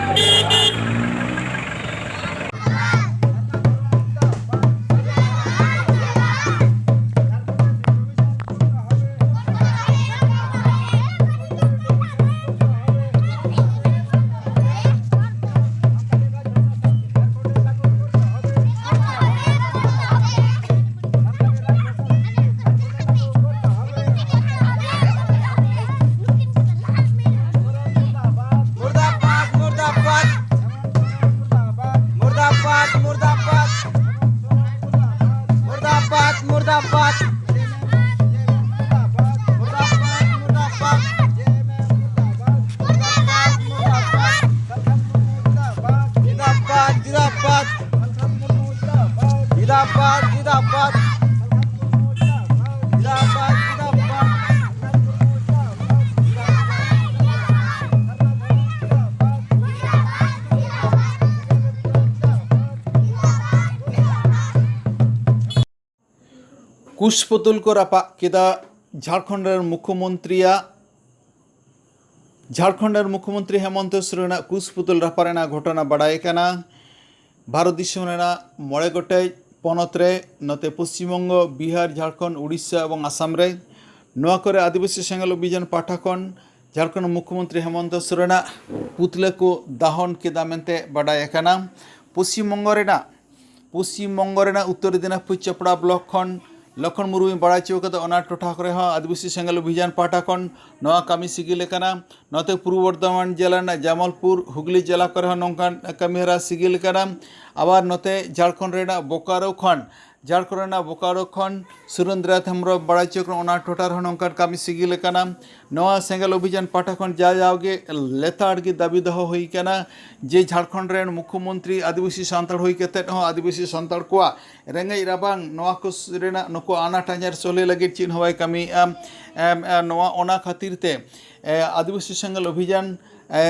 ᱠᱩᱥᱯᱩᱛᱩᱞ ᱠᱚ ᱨᱟᱯᱟᱜ ᱠᱮᱫᱟ᱾ ᱡᱷᱟᱲᱠᱷᱚᱸᱰ ᱨᱮᱱ ᱢᱩᱠᱷᱭᱚᱢᱚᱱᱛᱨᱤᱭᱟᱜ ᱡᱷᱟᱲᱠᱷᱚᱸᱰ ᱨᱮᱱ ᱢᱩᱠᱷᱭᱚᱢᱚᱱᱛᱨᱤ ᱦᱮᱢᱚᱱᱛᱚ ᱥᱚᱨᱮᱱᱟᱜ ᱠᱩᱥᱯᱩᱛᱩᱞ ᱨᱟᱯᱟᱜ ᱨᱮᱱᱟᱜ ᱜᱷᱚᱴᱚᱱᱟ ᱵᱟᱰᱟᱭ ᱠᱟᱱᱟ᱾ ᱵᱷᱟᱨᱚᱛ ᱫᱤᱥᱚᱢ ᱨᱮᱱᱟᱜ ᱢᱚᱬᱮ ᱜᱚᱴᱮᱡ ᱯᱚᱱᱚᱛ ᱨᱮ, ᱱᱚᱛᱮ ᱯᱚᱥᱪᱤᱢ ᱵᱚᱝᱜᱚ, ᱵᱤᱦᱟᱨ, ᱡᱷᱟᱲᱠᱷᱚᱸᱰ, ᱩᱲᱤᱥᱥᱟ ᱮᱵᱚᱝ ᱟᱥᱟᱢ ᱨᱮ, ᱱᱚᱣᱟ ᱠᱚᱨᱮ ᱟᱹᱫᱤᱵᱟᱹᱥᱤ ᱥᱮᱸᱜᱮᱞ ᱚᱵᱷᱤᱡᱟᱱ ᱯᱟᱦᱴᱟ ᱠᱷᱚᱱ ᱡᱷᱟᱲᱠᱷᱚᱸᱰ ᱢᱩᱠᱷᱭᱚᱢᱚᱱᱛᱨᱤ ᱦᱮᱢᱚᱱᱛᱚ ᱥᱚᱨᱮᱱᱟᱜ ᱯᱩᱛᱞᱟᱹ ᱠᱚ ᱫᱟᱦᱚᱱ ᱠᱮᱫᱟ ᱢᱮᱱᱛᱮ ᱵᱟᱰᱟᱭ ᱟᱠᱟᱱᱟ᱾ ᱯᱚᱥᱪᱤᱢ ᱵᱚᱝᱜᱚ ᱨᱮᱱᱟᱜ ᱯᱚᱥᱪᱤᱢ ᱵᱚᱝᱜᱚ ᱨᱮᱱᱟᱜ ᱩᱛᱛᱚᱨ ᱫᱤᱱᱟᱡᱽᱯᱩᱨ ᱪᱟᱯᱲᱟ ᱵᱞᱚᱠ ᱠᱷᱚᱱ ᱞᱚᱠᱷᱚᱱ ᱢᱩᱨᱢᱩᱭ ᱵᱟᱲᱟᱭ ᱦᱚᱪᱚ ᱠᱟᱫᱟ, ᱚᱱᱟ ᱴᱚᱴᱷᱟ ᱠᱚᱨᱮ ᱦᱚᱸ ᱟᱹᱫᱤᱵᱟᱹᱥᱤ ᱥᱮᱸᱜᱮᱞ ᱚᱵᱷᱤᱡᱟᱱ ᱯᱟᱦᱴᱟ ᱠᱷᱚᱱ ᱱᱚᱣᱟ ᱠᱟᱹᱢᱤ ᱥᱤᱜᱤᱞ ᱟᱠᱟᱱᱟ᱾ ᱱᱚᱛᱮ ᱯᱩᱨᱵᱚ ᱵᱚᱨᱫᱷᱚᱢᱟᱱ ᱡᱮᱞᱟ ᱨᱮᱱᱟᱜ ᱡᱟᱢᱟᱞᱯᱩᱨ, ᱦᱩᱜᱽᱞᱤ ᱡᱮᱞᱟ ᱠᱚᱨᱮ ᱦᱚᱸ ᱱᱚᱝᱠᱟᱱ ᱠᱟᱹᱢᱤᱦᱚᱨᱟ ᱥᱤᱜᱤᱞ ᱟᱠᱟᱱᱟ᱾ ᱟᱵᱟᱨ ᱱᱚᱛᱮ ᱡᱷᱟᱲᱠᱷᱚᱸᱰ ᱨᱮᱱᱟᱜ ᱵᱳᱠᱟᱨᱳ ᱠᱷᱚᱱ ᱡᱷᱟᱲᱠᱷᱚᱸᱰ ᱨᱮᱱᱟᱜ ᱵᱳᱠᱟᱨᱳ ᱠᱷᱚᱱ ᱥᱩᱨᱮᱱᱫᱨᱚ ᱱᱟᱛᱷ ᱦᱮᱢᱵᱨᱚᱢ ᱵᱟᱲᱟᱭ ᱦᱚᱪᱚ ᱠᱟᱱᱟ, ᱚᱱᱟ ᱴᱚᱴᱷᱟ ᱨᱮᱦᱚᱸ ᱱᱚᱝᱠᱟᱱ ᱠᱟᱹᱢᱤ ᱥᱤᱜᱤᱞ ᱟᱠᱟᱱᱟ᱾ ᱱᱚᱣᱟ ᱥᱮᱸᱜᱮᱞ ᱚᱵᱷᱤᱡᱟᱱ ᱯᱟᱦᱴᱟ ᱠᱷᱚᱱ ᱡᱟ ᱡᱟᱣᱜᱮ ᱞᱮᱛᱟᱲ ᱜᱮ ᱫᱟᱹᱵᱤ ᱫᱚᱦᱚ ᱦᱩᱭ ᱠᱟᱱᱟ ᱡᱮ ᱡᱷᱟᱲᱠᱷᱚᱸᱰ ᱨᱮᱱ ᱢᱩᱠᱷᱭᱚᱢᱚᱱᱛᱨᱤ ᱟᱹᱫᱤᱵᱟᱹᱥᱤ ᱥᱟᱱᱛᱟᱲ ᱦᱩᱭ ᱠᱟᱛᱮᱫ ᱦᱚᱸ ᱟᱹᱫᱤᱵᱟᱹᱥᱤ ᱥᱟᱱᱛᱟᱲ ᱠᱚᱣᱟᱜ ᱨᱮᱸᱜᱮᱡ ᱨᱟᱵᱟᱝ ᱱᱚᱣᱟ ᱠᱚ ᱨᱮᱱᱟᱜ ᱱᱩᱠᱩ ᱟᱱᱟᱴ ᱟᱡᱟᱨ ᱥᱚᱞᱦᱮ ᱞᱟᱹᱜᱤᱫ ᱪᱮᱫ ᱦᱚᱸ ᱵᱟᱭ ᱠᱟᱹᱢᱤᱭᱮᱫᱼᱟ᱾ ᱮᱢ, ᱮ, ᱱᱚᱣᱟ, ᱚᱱᱟ ᱠᱷᱟᱹᱛᱤᱨ ᱛᱮ, ᱮ, ᱟᱹᱫᱤᱵᱟᱹᱥᱤ ᱥᱮᱸᱜᱮᱞ ᱚᱵᱷᱤᱡᱟᱱ, ᱮ,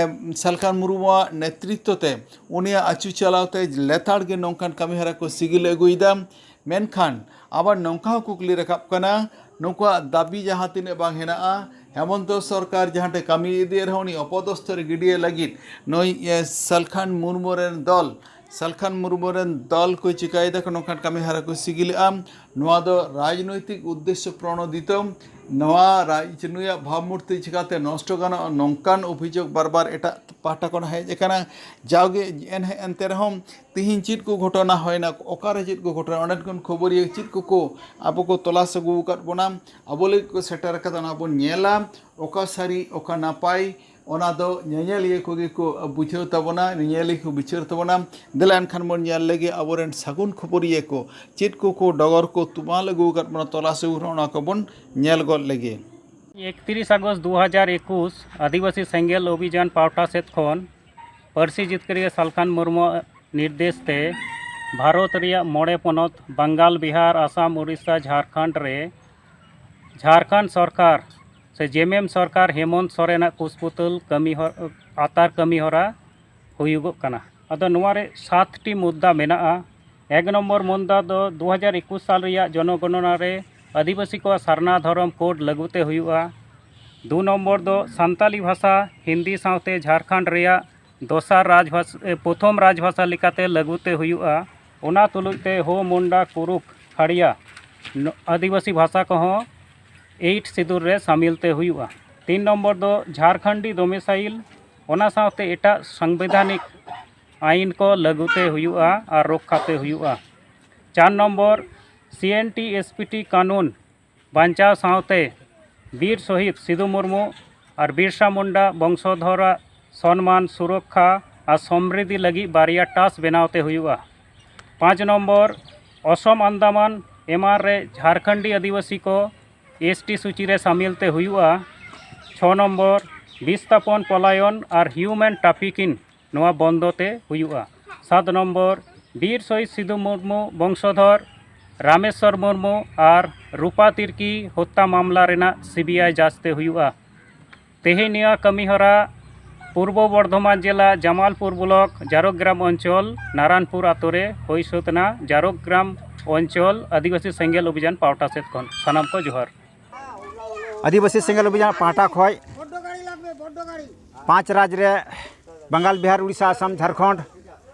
ᱥᱟᱞᱠᱷᱟᱱ ᱢᱩᱨᱢᱩᱣᱟᱜ ᱱᱮᱛᱨᱤᱛᱛᱚ ᱛᱮ, ᱩᱱᱤᱭᱟᱜ ᱟᱹᱪᱩ ᱪᱟᱞᱟᱣ ᱛᱮ ᱞᱮᱛᱟᱲ ᱜᱮ ᱱᱚᱝᱠᱟᱱ ᱠᱟᱹᱢᱤ ᱦᱚᱨᱟ ᱠᱚ ᱥᱤᱜᱤᱞ ᱟᱹᱜᱩᱭᱮᱫᱟ᱾ ᱢᱮᱱᱠᱷᱟᱱ ᱟᱵᱟᱨ ᱱᱚᱝᱠᱟ ᱦᱚᱸ ᱠᱩᱠᱞᱤ ᱨᱟᱠᱟᱵ ᱠᱟᱱᱟ, ᱱᱩᱠᱩᱣᱟᱜ ᱫᱟᱹᱵᱤ ᱡᱟᱦᱟᱸ ᱛᱤᱱᱟᱹᱜ ᱵᱟᱝ ᱦᱮᱱᱟᱜᱼᱟ, ᱦᱮᱢᱚᱱᱛᱚ ᱥᱚᱨᱠᱟᱨ ᱡᱟᱦᱟᱸ ᱴᱷᱮᱱ ᱠᱟᱹᱢᱤ ᱤᱫᱤᱭᱮᱫ ᱨᱮᱦᱚᱸ, ᱩᱱᱤ ᱚᱯᱚᱫᱚᱥᱛᱷᱚ ᱨᱮ ᱜᱤᱰᱤᱭᱮ ᱞᱟᱹᱜᱤᱫ ᱱᱩᱭ, ᱮ, ᱥᱟᱞᱠᱷᱟᱱ ᱢᱩᱨᱢᱩ ᱨᱮᱱ ᱫᱚᱞ, ᱥᱟᱞᱠᱷᱟᱱ ᱢᱩᱨᱢᱩ ᱨᱮᱱ ᱫᱚᱞ ᱠᱚ ᱪᱤᱠᱟᱹᱭᱮᱫᱟ ᱠᱚ, ᱱᱚᱝᱠᱟᱱ ᱠᱟᱹᱢᱤ ᱦᱚᱨᱟ ᱠᱚ ᱥᱤᱜᱤᱞᱮᱜᱼᱟ᱾ ᱱᱚᱣᱟ ᱫᱚ ᱨᱟᱡᱽᱱᱳᱭᱛᱤᱠ ᱩᱫᱽᱫᱮᱥᱥᱚ ᱯᱨᱚᱬᱳᱫᱤᱛᱚ, ᱱᱚᱣᱟ ᱨᱟᱡᱽ, ᱱᱩᱭᱟᱜ ᱵᱷᱟᱵᱽᱢᱩᱨᱛᱤ ᱪᱤᱠᱟᱹᱛᱮ ᱱᱚᱥᱴᱚ ᱜᱟᱱᱚᱜᱼᱟ, ᱱᱚᱝᱠᱟᱱ ᱚᱵᱷᱤᱡᱳᱜᱽ ᱵᱟᱨ ᱵᱟᱨ ᱮᱴᱟᱜ ᱯᱟᱦᱴᱟ ᱠᱷᱚᱱ ᱦᱮᱡ ᱟᱠᱟᱱᱟ᱾ ᱡᱟᱣᱜᱮ ᱮᱱ-, ᱮᱱᱛᱮ ᱨᱮᱦᱚᱸ ᱛᱤᱦᱤᱧ ᱪᱮᱫ ᱠᱚ ᱜᱷᱚᱴᱚᱱᱟ ᱦᱩᱭᱱᱟ, ᱚᱠᱟᱨᱮ ᱪᱮᱫ ᱠᱚ ᱜᱷᱚᱴᱚᱱᱟ, ᱚᱸᱰᱮᱱ ᱠᱚ ᱠᱷᱚᱵᱚᱨᱤᱭᱟᱹ ᱪᱮᱫ ᱠᱚᱠᱚ ᱟᱵᱚ ᱠᱚ ᱛᱚᱞᱟᱥ ᱟᱹᱜᱩ ᱟᱠᱟᱫ ᱵᱚᱱᱟ, ᱟᱵᱚ ᱞᱟᱹᱜᱤᱫ ᱠᱚ ᱥᱮᱴᱮᱨ ᱟᱠᱟᱫᱟ, ᱚᱱᱟ ᱵᱚᱱ ᱧᱮᱞᱟ᱾ ᱚᱠᱟ ᱥᱟᱹᱨᱤ, ᱚᱠᱟ ᱱᱟᱯᱟᱭ, ᱚᱱᱟ ᱫᱚ ᱧᱮᱧᱮᱞᱤᱭᱟᱹ ᱠᱚᱜᱮ ᱠᱚ ᱵᱩᱡᱷᱟᱹᱣ ᱛᱟᱵᱚᱱᱟ, ᱧᱮᱧᱮᱞᱤᱭᱟᱹ ᱠᱚ ᱵᱤᱪᱟᱹᱨ ᱛᱟᱵᱚᱱᱟ᱾ ᱫᱮᱞᱟ ᱮᱱᱠᱷᱟᱱ ᱵᱚᱱ ᱧᱮᱞ ᱞᱮᱜᱮ ᱟᱵᱚᱨᱮᱱ ᱥᱟᱹᱜᱩᱱ ᱠᱷᱚᱵᱚᱨᱤᱭᱟᱹ ᱠᱚ ᱪᱮᱫ ᱠᱚᱠᱚ ᱰᱚᱜᱚᱨ ᱠᱚ ᱛᱩᱢᱟᱹᱞ ᱟᱹᱜᱩ ᱟᱠᱟᱫ ᱵᱚᱱᱟ, ᱛᱚᱞᱟᱥ ᱟᱹᱜᱩ ᱟᱠᱟᱫ ᱵᱚᱱᱟ, ᱚᱱᱟ ᱠᱚᱵᱚᱱ ᱧᱮᱞ ᱜᱚᱫ ᱞᱮᱜᱮ᱾ ᱮᱠᱛᱤᱨᱤᱥ ᱟᱜᱚᱥᱴ ᱫᱩ ᱦᱟᱡᱟᱨ ᱮᱠᱩᱥ ᱟᱹᱫᱤᱵᱟᱹᱥᱤ ᱥᱮᱸᱜᱮᱞ ᱚᱵᱷᱤᱡᱟᱱ ᱯᱟᱦᱴᱟ ᱥᱮᱫ ᱠᱷᱚᱱ ᱯᱟᱹᱨᱥᱤ ᱡᱤᱛᱠᱟᱹᱨᱤᱭᱟᱹ ᱥᱟᱞᱠᱷᱟᱱ ᱢᱩᱨᱢᱩᱣᱟᱜ ᱱᱤᱨᱫᱮᱥ ᱛᱮ ᱵᱷᱟᱨᱚᱛ ᱨᱮᱭᱟᱜ ᱢᱚᱬᱮ ᱯᱚᱱᱚᱛ ᱵᱟᱝᱜᱟᱞ, ᱵᱤᱦᱟᱨ, ᱟᱥᱟᱢ, ᱩᱲᱤᱥᱥᱟ, ᱡᱷᱟᱲᱠᱷᱚᱸᱰ ᱨᱮ ᱡᱷᱟᱲᱠᱷᱚᱸᱰ ᱥᱚᱨᱠᱟᱨ ᱥᱮ ᱡᱮᱢᱮᱢ ᱥᱚᱨᱠᱟᱨ ᱦᱮᱢᱚᱱᱛ ᱥᱚᱨᱮᱱᱟᱜ ᱠᱩᱥᱯᱩᱛᱩᱞ ᱠᱟᱹᱢᱤ ᱦᱚ-, ᱟᱛᱟᱨ ᱠᱟᱹᱢᱤ ᱦᱚᱨᱟ ᱦᱩᱭᱩᱜᱚᱜ ᱠᱟᱱᱟ᱾ ᱟᱫᱚ ᱱᱚᱣᱟ ᱨᱮ ᱥᱟᱛ ᱴᱤ ᱢᱩᱫᱽᱫᱟ ᱢᱮᱱᱟᱜᱼᱟ᱾ ᱮᱠ ᱱᱚᱢᱵᱚᱨ ᱢᱩᱫᱽᱫᱟ ᱫᱚ ᱫᱩ ᱦᱟᱡᱟᱨ ᱮᱠᱩᱥ ᱥᱟᱞ ᱨᱮᱭᱟᱜ ᱡᱚᱱᱚᱜᱚᱱᱚᱱᱟ ᱨᱮ ᱟᱹᱫᱤᱵᱟᱹᱥᱤ ᱠᱚᱣᱟᱜ ᱥᱟᱨᱱᱟ ᱫᱷᱚᱨᱚᱢ ᱠᱳᱰ ᱞᱟᱹᱜᱩᱛᱮ ᱦᱩᱭᱩᱜᱼᱟ᱾ ᱫᱩ ᱱᱚᱢᱵᱚᱨ ᱫᱚ ᱥᱟᱱᱛᱟᱞᱤ ᱵᱷᱟᱥᱟ ᱦᱤᱱᱫᱤ ᱥᱟᱶᱛᱮ ᱡᱷᱟᱲᱠᱷᱚᱸᱰ ᱨᱮᱭᱟᱜ ᱫᱚᱥᱟᱨ ᱨᱟᱡᱽᱵᱷᱟᱥᱟ, ᱮ, ᱯᱨᱚᱛᱷᱚᱢ ᱨᱟᱡᱽᱵᱷᱟᱥᱟ ᱞᱮᱠᱟᱛᱮ ᱞᱟᱹᱜᱩᱛᱮ ᱦᱩᱭᱩᱜᱼᱟ᱾ ᱚᱱᱟ ᱛᱩᱞᱩᱡ ᱛᱮ ᱦᱳ, ᱢᱩᱱᱰᱟ, ᱠᱩᱨᱩᱠ, ᱠᱷᱟᱲᱤᱭᱟ ᱱᱚ-, ᱟᱹᱫᱤᱵᱟᱹᱥᱤ ᱵᱷᱟᱥᱟ ᱠᱚᱦᱚᱸ ᱮᱭᱤᱴ ᱥᱤᱰᱩᱞ ᱨᱮ ᱥᱟᱢᱤᱞ ᱛᱮ ᱦᱩᱭᱩᱜᱼᱟ᱾ ᱛᱤᱱ ᱱᱚᱢᱵᱚᱨ ᱫᱚ ᱡᱷᱟᱲᱠᱷᱚᱸᱰᱤ ᱰᱚᱢᱤᱥᱟᱭᱤᱞ, ᱚᱱᱟ ᱥᱟᱶᱛᱮ ᱮᱴᱟᱜ ᱥᱟᱝᱵᱤᱫᱷᱟᱱᱤᱠ ᱟᱭᱤᱱ ᱠᱚ ᱞᱟᱹᱜᱩ ᱛᱮ ᱦᱩᱭᱩᱜᱼᱟ ᱟᱨ ᱨᱚᱠᱠᱷᱟ ᱛᱮ ᱦᱩᱭᱩᱜᱼᱟ᱾ ᱪᱟᱨ ᱱᱚᱢᱵᱚᱨ, ᱥᱤ N T S P T ᱠᱟᱹᱱᱩᱱ ᱵᱟᱧᱪᱟᱣ ᱥᱟᱶᱛᱮ ᱵᱤᱨ ᱥᱚᱦᱤᱫ ᱥᱤᱫᱩ ᱢᱩᱨᱢᱩ ᱟᱨ ᱵᱤᱨᱥᱟ ᱢᱩᱱᱰᱟ ᱵᱚᱝᱥᱚᱫᱷᱚᱨᱟᱜ ᱥᱚᱱᱢᱟᱱ, ᱥᱩᱨᱚᱠᱠᱷᱟ ᱟᱨ ᱥᱚᱢᱨᱤᱫᱷᱤ ᱞᱟᱹᱜᱤᱫ ᱵᱟᱨᱭᱟ ᱴᱟᱥ ᱵᱮᱱᱟᱣ ᱛᱮ ᱦᱩᱭᱩᱜᱼᱟ᱾ ᱯᱟᱸᱪ ᱱᱚᱢᱵᱚᱨ, ᱚᱥᱚᱢ ᱟᱱᱫᱟᱢᱟᱱ ᱮᱢᱟᱱ ᱨᱮ ᱡᱷᱟᱲᱠᱷᱚᱸᱰᱤ ᱟᱹᱫᱤᱵᱟᱹᱥᱤ ᱠᱚ ᱮᱥ ᱴᱤ ᱥᱩᱪᱤ ᱨᱮ ᱥᱟᱢᱤᱞ ᱛᱮ ᱦᱩᱭᱩᱜᱼᱟ᱾ ᱪᱷᱚ ᱱᱚᱢᱵᱚᱨ, ᱵᱤᱥᱛᱷᱟᱯᱚᱱ, ᱯᱚᱞᱟᱭᱚᱱ ᱟᱨ ᱦᱤᱭᱩᱢᱮᱱ ᱴᱨᱟᱯᱷᱤᱠᱤᱝ ᱱᱚᱣᱟ ᱵᱚᱱᱫᱚ ᱛᱮ ᱦᱩᱭᱩᱜᱼᱟ᱾ ᱥᱟᱛ ᱱᱚᱢᱵᱚᱨ, ᱵᱤᱨ ᱥᱚᱦᱤᱫ ᱥᱤᱫᱩ ᱢᱩᱨᱢᱩ ᱵᱚᱝᱥᱚᱫᱷᱚᱨ ᱨᱟᱢᱮᱥᱣᱚᱨ ᱢᱩᱨᱢᱩ ᱟᱨ ᱨᱩᱯᱟ ᱛᱤᱨᱠᱤ ᱦᱚᱛᱛᱟ ᱢᱟᱢᱞᱟ ᱨᱮᱱᱟᱜ ᱥᱤ ᱵᱤ ᱟᱭ ᱡᱟᱸᱪ ᱛᱮ ᱦᱩᱭᱩᱜᱼᱟ᱾ ᱛᱮᱦᱮᱧ ᱱᱤᱭᱟᱹ ᱠᱟᱹᱢᱤ ᱦᱚᱨᱟ ᱯᱩᱨᱵᱚ ᱵᱚᱨᱫᱷᱚᱢᱟᱱ ᱡᱮᱞᱟ ᱡᱟᱢᱟᱞᱯᱩᱨ ᱵᱞᱚᱠ ᱡᱟᱨᱚᱜᱽᱨᱟᱢ ᱚᱧᱪᱚᱞ ᱱᱟᱨᱟᱱᱯᱩᱨ ᱟᱛᱳ ᱨᱮ ᱦᱩᱭ ᱥᱟᱹᱛ ᱮᱱᱟ᱾ ᱡᱟᱨᱚᱜᱽᱨᱟᱢ ᱚᱧᱪᱚᱞ ᱟᱹᱫᱤᱵᱟᱹᱥᱤ ᱥᱮᱸᱜᱮᱞ ᱚᱵᱷᱤᱡᱟᱱ ᱯᱟᱦᱴᱟ ᱥᱮᱫ ᱠᱷᱚᱱ ᱥᱟᱱᱟᱢ ᱠᱚ ᱡᱚᱦᱟᱨ᱾ ᱟᱹᱫᱤᱵᱟᱹᱥᱤ ᱥᱮᱸᱜᱮᱞ ᱚᱵᱷᱤᱡᱟᱱ ᱯᱟᱦᱴᱟ ᱠᱷᱚᱱ ᱯᱟᱸᱪ ᱨᱟᱡᱽ ᱨᱮ ᱵᱟᱝᱜᱟᱞ, ᱵᱤᱦᱟᱨ, ᱩᱲᱤᱥᱥᱟ, ᱟᱥᱟᱢ, ᱡᱷᱟᱲᱠᱷᱚᱸᱰ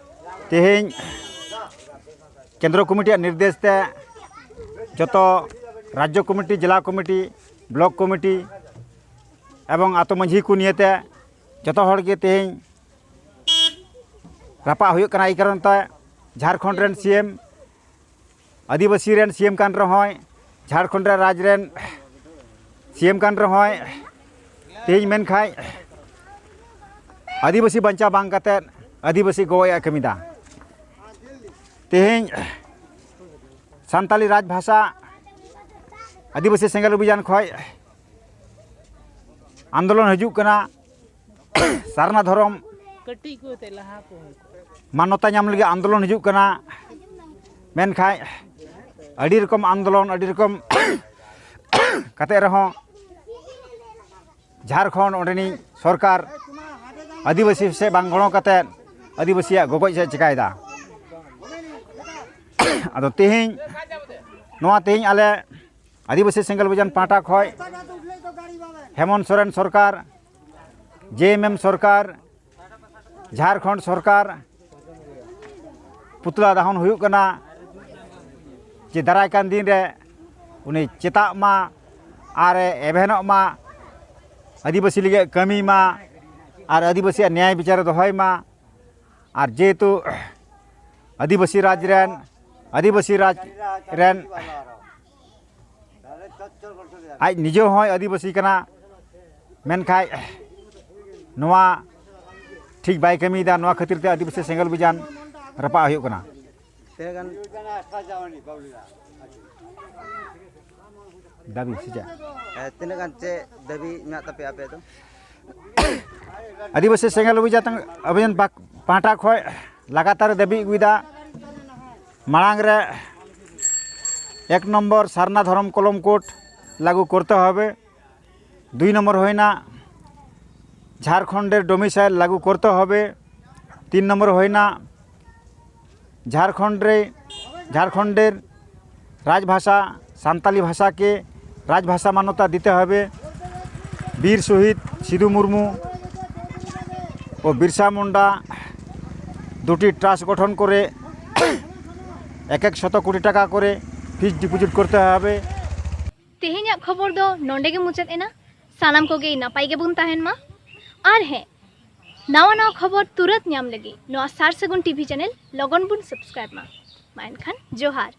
ᱛᱮᱦᱮᱧ ᱠᱮᱱᱫᱨᱚ ᱠᱚᱢᱤᱴᱤᱭᱟᱜ ᱱᱤᱨᱫᱮᱥ ᱛᱮ ᱡᱚᱛᱚ ᱨᱟᱡᱽᱡᱚ ᱠᱚᱢᱤᱴᱤ, ᱡᱮᱞᱟ ᱠᱚᱢᱤᱴᱤ, ᱵᱞᱚᱠ ᱠᱚᱢᱤᱴᱤ ᱮᱵᱚᱝ ᱟᱛᱳ ᱢᱟᱹᱡᱷᱤ ᱠᱚ ᱱᱤᱭᱮᱛᱮ ᱡᱚᱛᱚ ᱦᱚᱲ ᱜᱮ ᱛᱮᱦᱮᱧ ᱨᱟᱯᱟᱜ ᱦᱩᱭᱩᱜ ᱠᱟᱱᱟ᱾ ᱮᱭ ᱠᱟᱨᱚᱱ ᱛᱮ ᱡᱷᱟᱲᱠᱷᱚᱸᱰ ᱨᱮᱱ ᱥᱤ ᱮᱢ ᱟᱹᱫᱤᱵᱟᱹᱥᱤ ᱨᱮᱱ ᱥᱤ ᱮᱢ ᱠᱟᱱ ᱨᱮᱦᱚᱸᱭ, ᱡᱷᱟᱲᱠᱷᱚᱸᱰ ᱨᱮ ᱨᱟᱡᱽ ᱨᱮᱱ ᱥᱤ ᱮᱢ ᱠᱟᱱ ᱨᱮᱦᱚᱸᱭ, ᱛᱮᱦᱮᱧ ᱢᱮᱱᱠᱷᱟᱡ ᱟᱹᱫᱤᱵᱟᱹᱥᱤ ᱵᱟᱧᱪᱟᱣ ᱵᱟᱝ ᱠᱟᱛᱮᱫ ᱟᱹᱫᱤᱵᱟᱹᱥᱤ ᱜᱚᱡ ᱮ ᱠᱟᱹᱢᱤᱫᱟ᱾ ᱛᱮᱦᱮᱧ ᱥᱟᱱᱛᱟᱞᱤ ᱨᱟᱡᱽ ᱵᱷᱟᱥᱟ ᱟᱹᱫᱤᱵᱟᱹᱥᱤ ᱥᱮᱸᱜᱮᱞ ᱚᱵᱷᱤᱡᱟᱱ ᱠᱷᱚᱱ ᱟᱱᱫᱳᱞᱚᱱ ᱦᱤᱡᱩᱜ ᱠᱟᱱᱟ᱾ ᱥᱟᱨᱱᱟ ᱫᱷᱚᱨᱚᱢ ᱠᱟᱹᱴᱤᱡ ᱠᱚ ᱛᱮ ᱞᱟᱦᱟ ᱠᱚ ᱦᱩᱭ ᱠᱚᱜᱼᱟ᱾ ᱢᱟᱱᱚᱛᱟ ᱧᱟᱢ ᱞᱟᱹᱜᱤᱫ ᱟᱱᱫᱳᱞᱚᱱ ᱦᱤᱡᱩᱜ ᱠᱟᱱᱟ᱾ ᱢᱮᱱᱠᱷᱟᱱ ᱟᱹᱰᱤ ᱨᱚᱠᱚᱢ ᱟᱱᱫᱳᱞᱚᱱ, ᱟᱹᱰᱤ ᱨᱚᱠᱚᱢ ᱠᱟᱛᱮ ᱨᱮᱦᱚᱸ ᱡᱷᱟᱲᱠᱷᱚᱸᱰ ᱚᱸᱰᱮᱱᱤᱡ ᱥᱚᱨᱠᱟᱨ ᱟᱹᱫᱤᱵᱟᱹᱥᱤ ᱥᱮᱫ ᱵᱟᱝ ᱜᱚᱲᱚ ᱠᱟᱛᱮ ᱟᱹᱫᱤᱵᱟᱹᱥᱤᱭᱟᱜ ᱜᱚᱜᱚᱡ ᱥᱮᱫ ᱪᱤᱠᱟᱭᱮᱫᱟ᱾ ᱟᱫᱚ ᱛᱮᱦᱮᱧ, ᱱᱚᱣᱟ ᱛᱮᱦᱮᱧ ᱟᱞᱮ ᱟᱹᱫᱤᱵᱟᱹᱥᱤ ᱥᱮᱸᱜᱮᱞ ᱚᱵᱷᱤᱡᱟᱱ ᱯᱟᱦᱴᱟ ᱠᱷᱚᱱ ᱦᱮᱢᱚᱱᱛ ᱥᱚᱨᱮᱱ ᱥᱚᱨᱠᱟᱨ, ᱡᱮ ᱮᱢ ᱮᱢ ᱥᱚᱨᱠᱟᱨ, ᱡᱷᱟᱲᱠᱷᱚᱸᱰ ᱥᱚᱨᱠᱟᱨ ᱯᱩᱛᱞᱟ ᱫᱟᱦᱚᱱ ᱦᱩᱭᱩᱜ ᱠᱟᱱᱟ, ᱡᱮ ᱫᱟᱨᱟᱭ ᱠᱟᱱ ᱫᱤᱱ ᱨᱮ ᱩᱱᱤ ᱪᱮᱛᱟᱜ ᱢᱟ ᱟᱨ ᱮ ᱮᱵᱷᱮᱱᱚᱜ ᱢᱟ, ᱟᱹᱫᱤᱵᱟᱹᱥᱤ ᱞᱟᱹᱜᱤᱫ ᱠᱟᱹᱢᱤ ᱢᱟ ᱟᱨ ᱟᱹᱫᱤᱵᱟᱹᱥᱤᱭᱟᱜ ᱱᱮᱭᱟᱭ ᱵᱤᱪᱟᱨᱮ ᱫᱚᱦᱚᱭ ᱢᱟ᱾ ᱟᱨ ᱡᱮᱦᱮᱛᱩ ᱟᱹᱫᱤᱵᱟᱹᱥᱤ ᱨᱟᱡᱽ ᱨᱮᱱ, ᱟᱹᱫᱤᱵᱟᱹᱥᱤ ᱨᱟᱡᱽ ᱨᱮᱱ ᱟᱡ ᱱᱤᱡᱮ ᱦᱚᱸᱭ ᱟᱹᱫᱤᱵᱟᱹᱥᱤ ᱠᱟᱱᱟ, ᱢᱮᱱᱠᱷᱟᱱ ᱱᱚᱣᱟ ᱴᱷᱤᱠ ᱵᱟᱭ ᱠᱟᱹᱢᱤᱭᱮᱫᱟ᱾ ᱱᱚᱣᱟ ᱠᱷᱟᱹᱛᱤᱨ ᱛᱮ ᱟᱹᱫᱤᱵᱟᱹᱥᱤ ᱥᱮᱸᱜᱮᱞ ᱚᱵᱷᱤᱡᱟᱱ ᱨᱟᱯᱟᱜ ᱦᱩᱭᱩᱜ ᱠᱟᱱᱟ᱾ ᱛᱤᱱᱟᱹᱜ ᱜᱟᱱ ᱫᱟᱹᱵᱤ ᱥᱮ ᱪᱮᱫ? ᱦᱮᱸ, ᱛᱤᱱᱟᱹᱜ ᱜᱟᱱ ᱪᱮᱫ ᱫᱟᱹᱵᱤ ᱢᱮᱱᱟᱜ ᱛᱟᱯᱮᱭᱟ ᱟᱯᱮ ᱫᱚ? ᱟᱹᱫᱤᱵᱟᱹᱥᱤ ᱥᱮᱸᱜᱮᱞ ᱚᱵᱷᱤᱡᱟᱱ ᱛᱟᱝ-, ᱚᱵᱷᱤᱡᱟᱱ ᱯᱟᱦ-, ᱯᱟᱦᱴᱟ ᱠᱷᱚᱱ ᱞᱟᱜᱟᱛᱟᱨ ᱫᱟᱹᱵᱤ ᱟᱹᱜᱩᱭᱮᱫᱟ᱾ ᱢᱟᱲᱟᱝ ᱨᱮ ᱮᱠ ᱱᱚᱢᱵᱚᱨ ᱥᱟᱨᱱᱟ ᱫᱷᱚᱨᱚᱢ ᱠᱚᱞᱚᱢ ᱠᱳᱰ ᱞᱟᱹᱜᱩ ᱠᱚᱨᱛᱮ ᱦᱚᱵᱮ, ᱫᱩᱭ ᱱᱚᱢᱵᱚᱨ ᱦᱩᱭᱱᱟ ᱡᱷᱟᱲᱠᱷᱚᱸᱰᱮᱨ ᱰᱳᱢᱤᱥᱟᱭᱤᱞ ᱞᱟᱹᱜᱩ ᱠᱚᱨᱛᱮ ᱦᱚᱵᱮ, ᱛᱤᱱ ᱱᱚᱢᱵᱚᱨ ᱦᱩᱭᱱᱟ ᱡᱷᱟᱲᱠᱷᱚᱸᱰ ᱨᱮ, ᱡᱷᱟᱲᱠᱷᱚᱸᱰᱮᱨ ᱨᱟᱡᱽᱵᱷᱟᱥᱟ ᱥᱟᱱᱛᱟᱞᱤ ᱵᱷᱟᱥᱟ ᱠᱮ ᱨᱟᱡᱽᱵᱷᱟᱥᱟ ᱢᱟᱱᱚᱛᱟ ᱫᱤᱛᱮ ᱦᱚᱵᱮ, ᱵᱤᱨ ᱥᱚᱦᱤᱫ ᱥᱤᱫᱩ ᱢᱩᱨᱢᱩ ᱳ ᱵᱤᱨᱥᱟ ᱢᱩᱱᱰᱟ ᱫᱩᱴᱤ ᱴᱨᱟᱥᱴ ᱜᱚᱴᱷᱚᱱ ᱠᱚᱨᱮ ᱮᱠ ᱮᱠ ᱥᱚᱛᱚ ᱠᱳᱴᱤ ᱴᱟᱠᱟ ᱠᱚᱨᱮ ᱯᱷᱤᱠᱥᱰ ᱰᱤᱯᱚᱡᱤᱴ ᱠᱚᱨᱛᱮ ᱦᱚᱵᱮ᱾ ᱛᱮᱦᱮᱧᱟᱜ ᱠᱷᱚᱵᱚᱨ ᱫᱚ ᱱᱚᱸᱰᱮ ᱜᱮ ᱢᱩᱪᱟᱹᱫ ᱮᱱᱟ᱾ ᱥᱟᱱᱟᱢ ᱠᱚᱜᱮ ᱱᱟᱯᱟᱭ ᱜᱮᱵᱚᱱ ᱛᱟᱦᱮᱱ ᱢᱟ᱾ ᱟᱨ ᱦᱮᱸ, ᱱᱟᱣᱟ ᱱᱟᱣᱟ ᱠᱷᱚᱵᱚᱨ ᱛᱩᱨᱟᱹᱛ ᱧᱟᱢ ᱞᱟᱹᱜᱤᱫ ᱱᱚᱣᱟ ᱥᱟᱨ ᱥᱟᱹᱜᱩᱱ ᱴᱤᱵᱷᱤ ᱪᱮᱱᱮᱞ ᱞᱚᱜᱚᱱ ᱵᱚᱱ ᱥᱟᱵᱥᱠᱨᱟᱭᱤᱵ ᱢᱟ᱾ ᱢᱟ ᱮᱱᱠᱷᱟᱱ ᱡᱚᱦᱟᱨ᱾